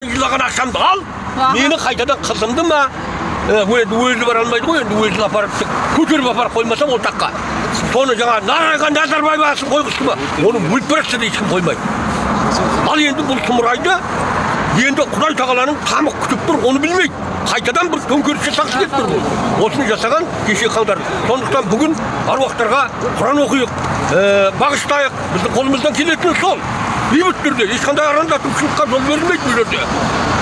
Жылаған ақшамды ал, мені қайтадан қызымды ма, енді өзі бара алмайды ғой, енді өзін апарып тік көтеріп апарып қоймасам ол жаққа. Соны жаңа Нарайға Назарбаев асын қойғызды ма, оны өліп бара жатса да ешкім қоймайды. Ал енді бұл сұмырайды, енді Құдай тағаланың тамық күтіп тұр, оны білмейді. Қайтадан бір төңкеріс жасағысы келіп тұр бұл. Осыны жасаған кеше қаңтар. Сондықтан бүгін аруақтарға құран оқиық, бағыштайық. Біздің қолымыздан келетіні сол. Бейбіт түрде, ешқандай арандатушылыққа жол берілмейді бұл жерде.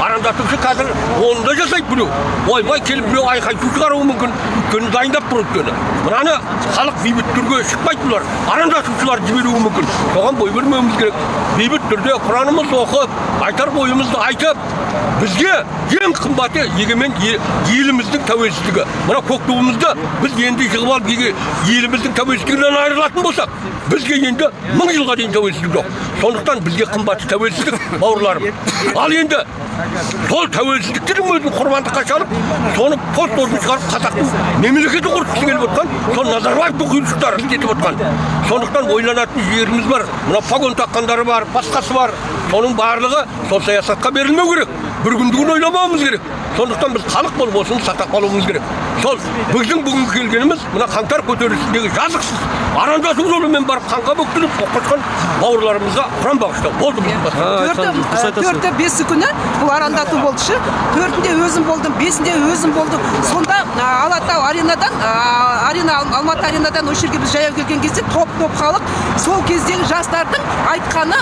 Арандатушы қазір оны да жасайды біреу. Ойбай, келіп біреу айқай шу шығаруы мүмкін. Өйткені дайындап тұр өйткені. Мынаны халық бейбіт түрге шықпайды бұлар. Арандатушылар жіберуі мүмкін. Соған бой бермеуіміз керек. Бейбіт түрде Құранымызды оқып, айтар ойымызды айтып, бізге ең қымбаты егемен еліміздің тәуелсіздігі. Мына көк туымызды біз енді жығып алып, еліміздің тәуелсіздігінен айырылатын болсақ, бізге енді 1000 жылға дейін тәуелсіздік жоқ. Сондықтан бізге қымбаты тәуелсіздік, бауырларым. Ал енді сол тәуелсіздіктің өзін құрбандыққа шалып, соны пост орнын шығарып, қазақтың мемлекетін құртқысы келіп отқан сол Назарбаевтың құйыршықтары істетіп отқан. Сондықтан ойланатын жеріміз бар. Мына погон таққандары бар, басқасы бар. Соның барлығы сол саясатқа берілмеу керек. Бір күндігін ойламауымыз керек. Сондықтан біз халық болып осыны сақтап қалуымыз керек. Сол біздің бүгінгі келгеніміз мына қаңтар көтерілісіндегі жазықсыз арандату жолымен барып қанға бөктіріп оқып бауырларымызға құран бағыштау болды біздің басқа. Төрті, Дұрыс айтасыз. төрті, бесі күні бұл арандату болды шы. Төртінде өзім болдым, бесінде өзім болдым. Сонда Алатау аренадан, арена, Алматы аренадан осы жерге біз жаяу келген кезде топ топ халық. Сол кездегі жастардың айтқаны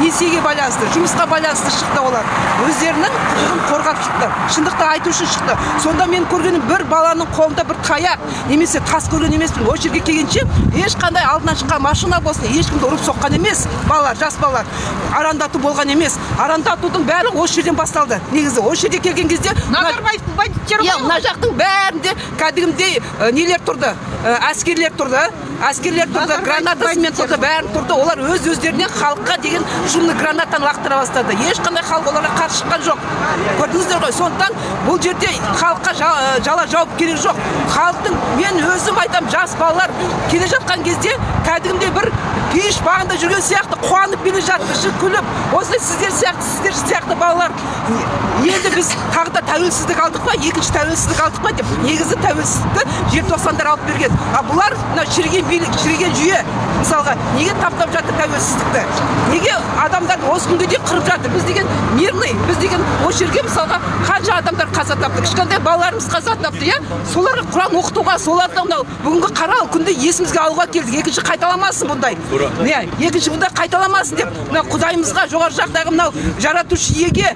несиеге байланысты, жұмысқа байланысты шықты. Олар өздерінің құқығын қорғап шықты, шындықты айту үшін шықты. Сонда мен көргенім, бір баланың қолында бір таяқ немесе тас көрген емеспін. Осы жерге келгенше ешқандай алдынан шыққан машина болсын, ешкімді ұрып соққан емес балалар, жас балалар. Арандату болған емес. Арандатудың бәрі осы жерден басталды негізі. Осы жерге келген кезде Назарбаевтың бандиттері иә ғой. Мына жақтың бәрінде кәдімгідей нелер тұрды, әскерлер тұрды, әскерлер тұрды, Назарбаевтың гранатасымен бандиттері. тұрды, бәрін тұрды. Олар өз өздерінен халыққа деген шумный гранатаны лақтыра бастады. Ешқандай халық оларға қарсы шыққан жоқ, көрдіңіздер ғой. Сондықтан бұл жерде халыққа жала жауып керек жоқ. Халықтың, мен өзім айтамын, жас балалар келе жатқан кезде кәдімгідей бір пейіш бағында жүрген сияқты қуанып келе жатты шы, күліп осылай. Сіздер сияқты балалар, енді біз тағы да тәуелсіздік алдық па, екінші тәуелсіздік алдық па деп. Негізі тәуелсіздікті желтоқсандар алып берген. А бұлар, мына шіріген билік, шіріген жүйе, мысалға, неге таптап жатыр тәуелсіздікті? Неге адамдарды осы күнге дейін қырып жатыр? Біз деген мирный, біз деген осы жерге, мысалға, қанша адамдар қаза тапты, кішкентай балаларымыз қаза тапты, иә. Соларға құран оқытуға, соларды мынау бүгінгі қаралы күнді есімізге алуға келдік. Екінші қайталамасын бұндай, иә, екінші бұндай қайталамасын деп, мына құдайымызға, жоғары жақтағы мынау жаратушы иеге,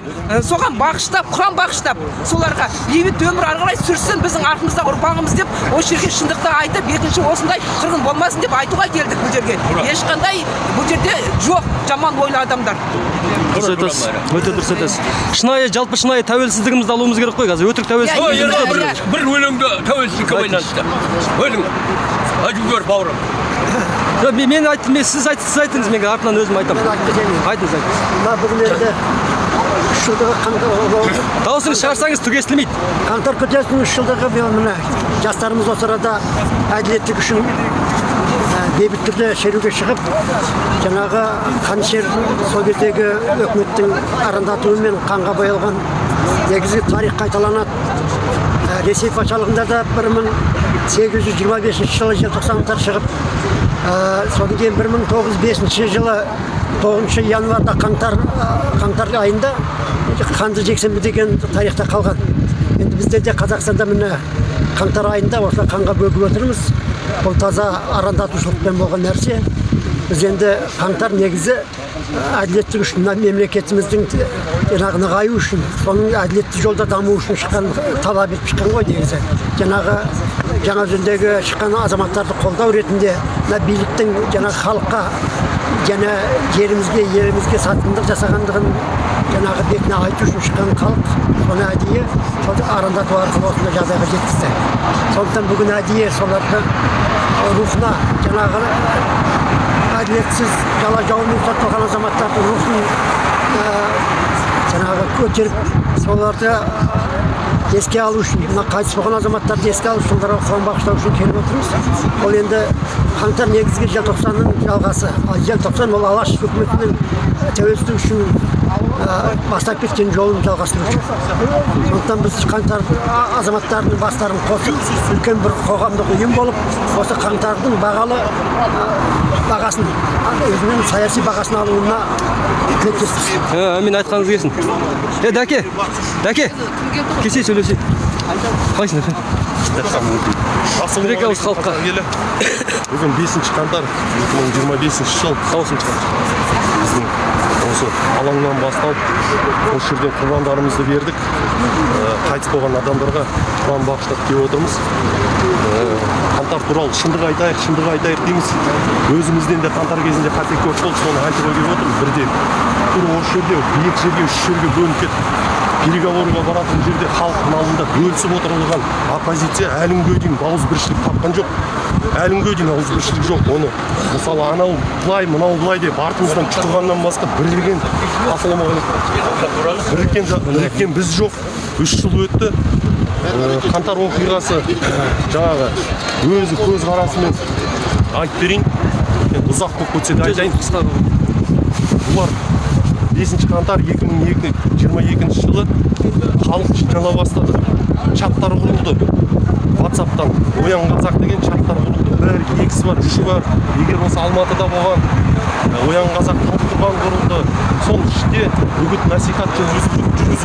соған бағыштап, құран бағыштап, соларға бейбіт өмір ары қарай сүрсін біздің артымыздағы ұрпағымыз деп, осы жерге шындықты айтып, екінші осындай қырғын болмасын деп айтуға келдік бұл жерге. Ешқандай бұл жерде жоқ жаман ойлы адамдар. Дұрыс айтасыз, өте дұрыс айтасыз. Шынайы, жалпы шынайы тәуелсіздігімізді алуымыз керек қой қазір. Өтірік Иә, тәуелсіздік. Ой, енді иә, бір, иә. бір өлеңді тәуелсіздікке байланысты өзің айтып жібер, бауырым. Жоқ, мен айттым, мен сіз айт, сіз айтыңыз, мен артынан өзім айтамын. Мен айтып кетейін. Айтыңыз, айтыңыз. Мына бүгін енді 3 жылдығы қаңтар. Дауысыңызды шығарсаңыз, түк естілмейді. Қаңтар көтерілісінің 3 жылдығы биыл. Міне, жастарымыз осы арада әділеттік үшін бейбіт түрде шеруге шығып, жаңағы қанішер сол кездегі өкіметтің арандатуымен қанға боялған. Негізгі тарих қайталанады. Ресей патшалығында да 1825 жылы желтоқсандықтар шығып, содан кейін 1905 жылы 9 январьда қаңтар, қаңтар айында қанды жексенбі деген тарихта қалған. Енді бізде де, Қазақстанда, міне, қаңтар айында осылай қанға бөгіп отырмыз. Бұл таза арандатушылықпен болған нәрсе. Біз енді қаңтар негізі әділеттік үшін, мына мемлекетіміздің жаңағы нығаю үшін, соның әділетті жолда даму үшін шыққан, талап етіп шыққан ғой негізі. Жаңағы Жаңаөзендегі шыққан азаматтарды қолдау ретінде, мына биліктің жаңағы халыққа және жерімізге, елімізге сатқындық жасағандығын жаңағы бетіне айту үшін шыққан халық соны әдейі сол арандату арқылы осындай жағдайға жеткізді. Сондықтан бүгін әдейі соларды рухына, жаңағы әділетсіз жала жаумен сотталған азаматтардың рухын жаңағы көтеріп, соларды еске алу үшін, мына қайтыс болған азаматтарды еске алу үшін, соларға құран бағыштау үшін келіп отырмыз. Ол енді қаңтар негізгі желтоқсанның жалғасы. Ал желтоқсан ол Алаш үкіметінің тәуелсіздік үшін. бастап кеткен жолын жалғастырушы. Сондықтан біз қаңтар азаматтарының бастарын қосып, үлкен бір қоғамдық ұйым болып, осы қаңтардың бағалы бағасын, өзінің саяси бағасын алуына тілектеспіз. Әмин, айтқаныңыз келсін. Е, дәке, дәке, келсей, сөйлесейік. Қалайсың, дәке? Бір екі ауыз халыққа. Бүгін 5 қаңтар 2025 жыл. Дауысын шығар. Біздің осы алаңнан басталып, осы жерден құрбандарымызды бердік. Қайтыс болған адамдарға құран бағыштап келіп отырмыз. Қаңтар туралы шындық айтайық, шындық айтайық дейміз. Өзімізден де қаңтар кезінде қате көп болды, соны айтуға келіп отырмыз. Бірден тура осы жерде екі жерге, үш жерге бөлініп кеттік. Переговорға баратын жерде халықтың алдында бөлісіп отырылған оппозиция әлі күнге дейін ауызбіршілік тапқан жоқ, әлі күнге дейін ауызбіршілік жоқ. Оны мысалы, анау былай, мынау былай деп артымыздан шұқығаннан басқа бірігген, ассалаумағалейкум, біріккен біз жоқ. 3 жыл өтті. Қаңтар оқиғасы, жаңағы өзі көзқарасымен айтып берейін енді, ұзақ болып кетсе де айтайын. Қысқа. Бұлар 5 қаңтар 2022 жылы халық жинала бастады, чаттар құрылды. Ватсаптан «Оян, қазақ» деген чаттар құрылды, бір, екісі бар, үші бар. Егер осы Алматыда болған «Оян, қазақ» Талдықорған құрылды. Соның ішінде үгіт насихат жүргізіп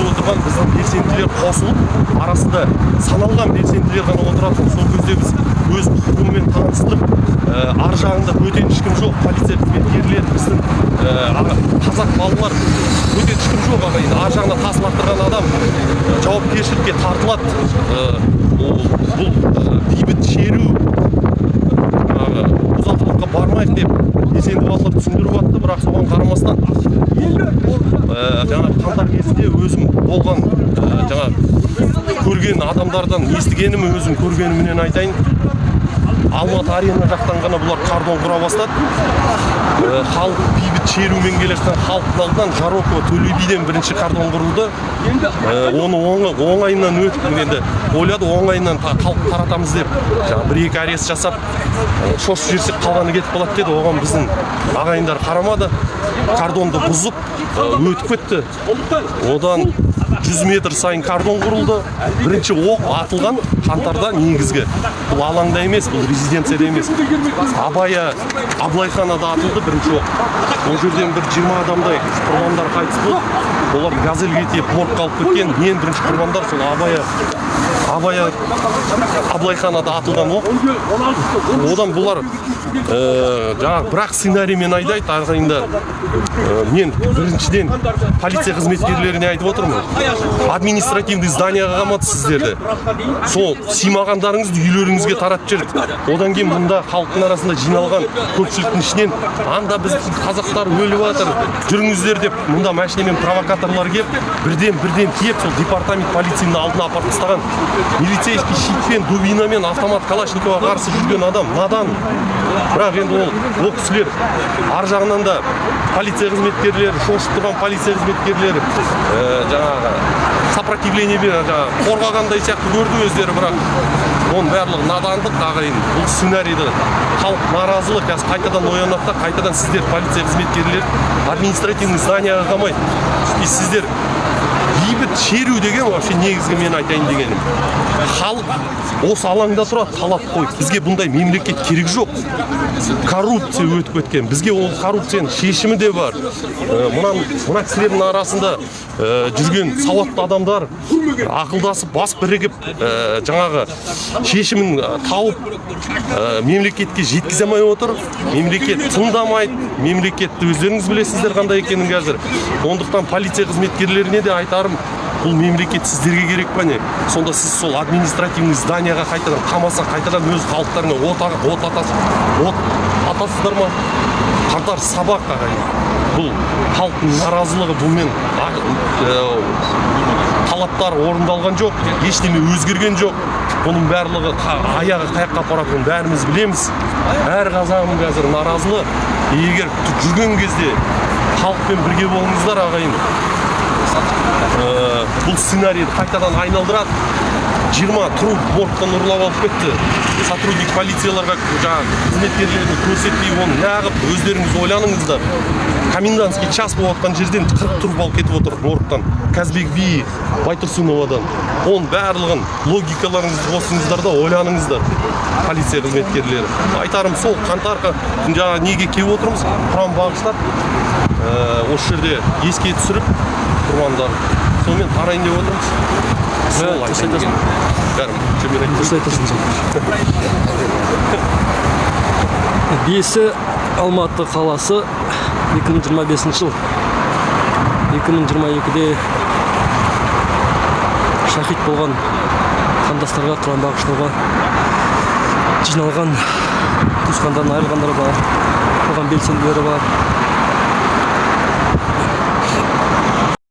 отырған біздің белсенділер қосылып, арасында саналған белсенділер ғана отыратын. Сол кезде біз өз құқығымен таныстырып, ар жағында бөтен ешкім жоқ, полиция қызметкерлері, біздің қазақ балалар, бөтен ешкім жоқ, ағайын. Ар жағына тас лақтырған адам жауапкершілікке тартылады. Ол бұл бейбіт шеру, жаңағы бұзақылыққа бармайық деп белсенді балалар түсіндіріп жатты. Бірақ соған қарамастан жаңағы қаңтар кезінде өзім болған, жаңа көрген адамдардан естігенім, өзім көргенімнен айтайын. Алматы Арена жақтан ғана бұлар кордон құра бастады. Халық бейбіт шерумен келе жатқан халықтың алдынан Жарокова, Төле биден бірінші кордон құрылды. Оны оңайынан өтіп, енді ойлады, оңайынан халық таратамыз деп, жаңағы бір екі арест жасап, шошып жіберсек, қалғаны кетіп қалады деді. Оған біздің ағайындар қарамады, кордонды бұзып, өтіп кетті. Одан 100 метр сайын кордон құрылды. Бірінші оқ атылған қаңтарда негізгі бұл алаңда емес, бұл резиденцияда емес, Абая, Абылайханада атылды бірінші оқ. Ол жерден бір 20 адамдай құрбандар қайтыс болды. Олар газельге тиіп, моргқа алып кеткен. Ең бірінші құрбандар сол Абая, Абылайханада атылған оқ. Одан бұлар жаңағы бірақ сценариймен айдайды, ағайындар. Мен біріншіден полиция қызметкерлеріне айтып отырмын: административный зданияға қамады сіздерді, сол сыймағандарыңызды үйлеріңізге таратып жіберді. Одан кейін мұнда халықтың арасында жиналған көпшіліктің ішінен анда біздің қазақтар өліп жатыр, жүріңіздер деп, мұнда машинамен провокаторлар келіп, бірден бірден тиеп, сол департамент полицияның алдына апарып тастаған. Милицейский щитпен, дубинамен, автомат Калашникова қарсы жүрген адам надан. Бірақ енді ол кісілер ар жағынан да полиция қызметкерлері, шошып тұрған полиция қызметкерлері, жаңағы сопротивление жаңағы қорғағандай сияқты көрді өздері. Бірақ оның барлығы надандық, ағайын. Бұл сценарийді халық наразылық қазір қайтадан оянады да, қайтадан сіздер, полиция қызметкерлері, административный зданияға қамайды. И сіздер бейбіт шеру деген вообще негізгі мен айтайын дегенім, халық осы алаңда тұрады, талап қойып. Бізге бұндай мемлекет керек жоқ, коррупция өтіп кеткен. Бізге ол коррупцияның шешімі де бар. Мына кісілердің арасында жүрген сауатты адамдар ақылдасып, бас бірігіп, жаңағы шешімін тауып, мемлекетке жеткізе алмай отыр. Мемлекет тыңдамайды. Мемлекетті өздеріңіз білесіздер қандай екенін қазір. Сондықтан полиция қызметкерлеріне де айтарым: бұл мемлекет сіздерге керек па, не? Сонда сіз сол административный зданияға қайтадан қамаса, қайтадан өз халықтарыңа от атасыздар ма? Қаңтар сабақ, ағайын. Бұл халықтың наразылығы. Бұнымен талаптар орындалған жоқ, ештеме өзгерген жоқ. Бұның барлығы аяғы қай жаққа апаратынын бәріміз білеміз. Әр қазағым қазір наразылы. Егер жүрген кезде халықпен бірге болыңыздар, ағайын. Бұл сценарийді қайтадан айналдырады. 20 труп моргтан ұрлап алып кетті. Сотрудник полицияларға, жаңағы қызметкерлеріне көрсетпей, оны неғып, өздеріңіз ойланыңыздар. Комендантский час болып жатқан жерден 40 труп алып кетіп отыр моргтан, Казбек би, Байтұрсыновадан. Оның барлығын логикаларыңызды қосыңыздар да ойланыңыздар, полиция қызметкерлері. Айтарым сол. Қаңтарға жаңағы неге келіп отырмыз? Құран бағыштап, осы жерде еске түсіріп құрбандар, сонымен тарайын деп отырмыз. Сол Дұрыс айтайын айтасың. дегенім. Бәрі мен айттым. Дұрыс айтасың. Бесі, Алматы қаласы, 2025 жыл. 2022-де шахид болған қандастарға құран бағыштауға жиналған туысқандарынан айырылғандар бар, қоғам белсенділері бар.